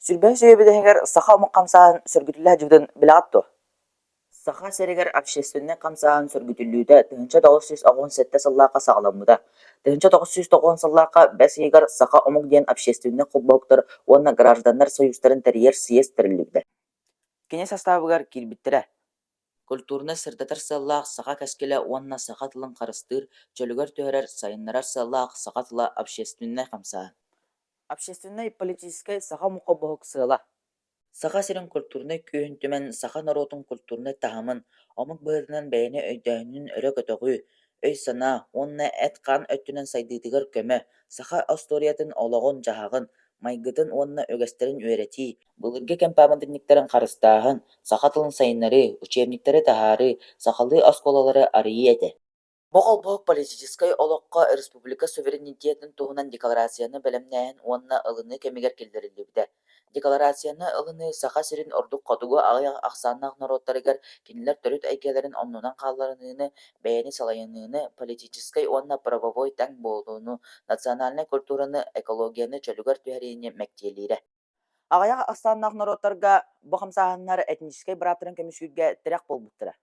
Сүүрбэһис үйэ бүтэһигэр саха омук хамсааһын сөргүтүллэ сылдьыбытын билэҕит дуо? Саха сиригэр общественнай хамсааһын сөргүтүллүүтэ 1987 сыллаахха саҕаламмыта. 1990 сыллаахха бэс ыйыгар Саха омук диэн общественнай холбоһуктар уонна гражданнар союзтарын тэрийэр съезд тэриллибитэ. Кини састаабыгар киирбиттэрэ: Культурнай-сырдатар сыаллаах «Саха кэскилэ» уонна саха тылын харыстыыр, чөлүгэр түһэрэр, сайыннарар сыаллаах «Саха тыла» общественнай хамсааһын. Общественнай-политическай саха омук холбоһук сыала Саха сирин культурнай күүһүн түмэн саха норуотун культурнай таһымын, омук быһыытынан бэйэни өйдөөһүнүн өрө көтөҕүү, өй-санаа уонна эт-хаан өттүнэн сайдыытыгар көмө, саха остуоруйатын олоҕун-дьаһаҕын, майгытын уонна үгэстэрин үөрэтии, былыргы кэм пааматынньыктарын харыстааһын, саха тылын сайыннарыы, учебниктары таһаарыы, сахалыы оскуолалары арыйыы этэ. Бу холбоһук политическай олоххо республика суверенитетын туһунан декларацияны бэлэмнээһин уонна ылыныы кэмигэр киллэриллибитэ. Декларацияны ылыныы Саха сирин ордук хотугу аҕыйах ахсааннаах норуоттарыгар кинилэр төрүт эйгэлэрин оннунан хаалларыныыны, бэйэни салайыныыны, политическай уонна правовой тэҥ буолууну, национальнай культураны, экологияны чөлүгэр түһэриини мэктиэлиирэ. Аҕыйах ахсааннаах норуоттарга бу хамсааһыннар этническэй бырааптарын көмүскүүргэ тирэх буолбуттара.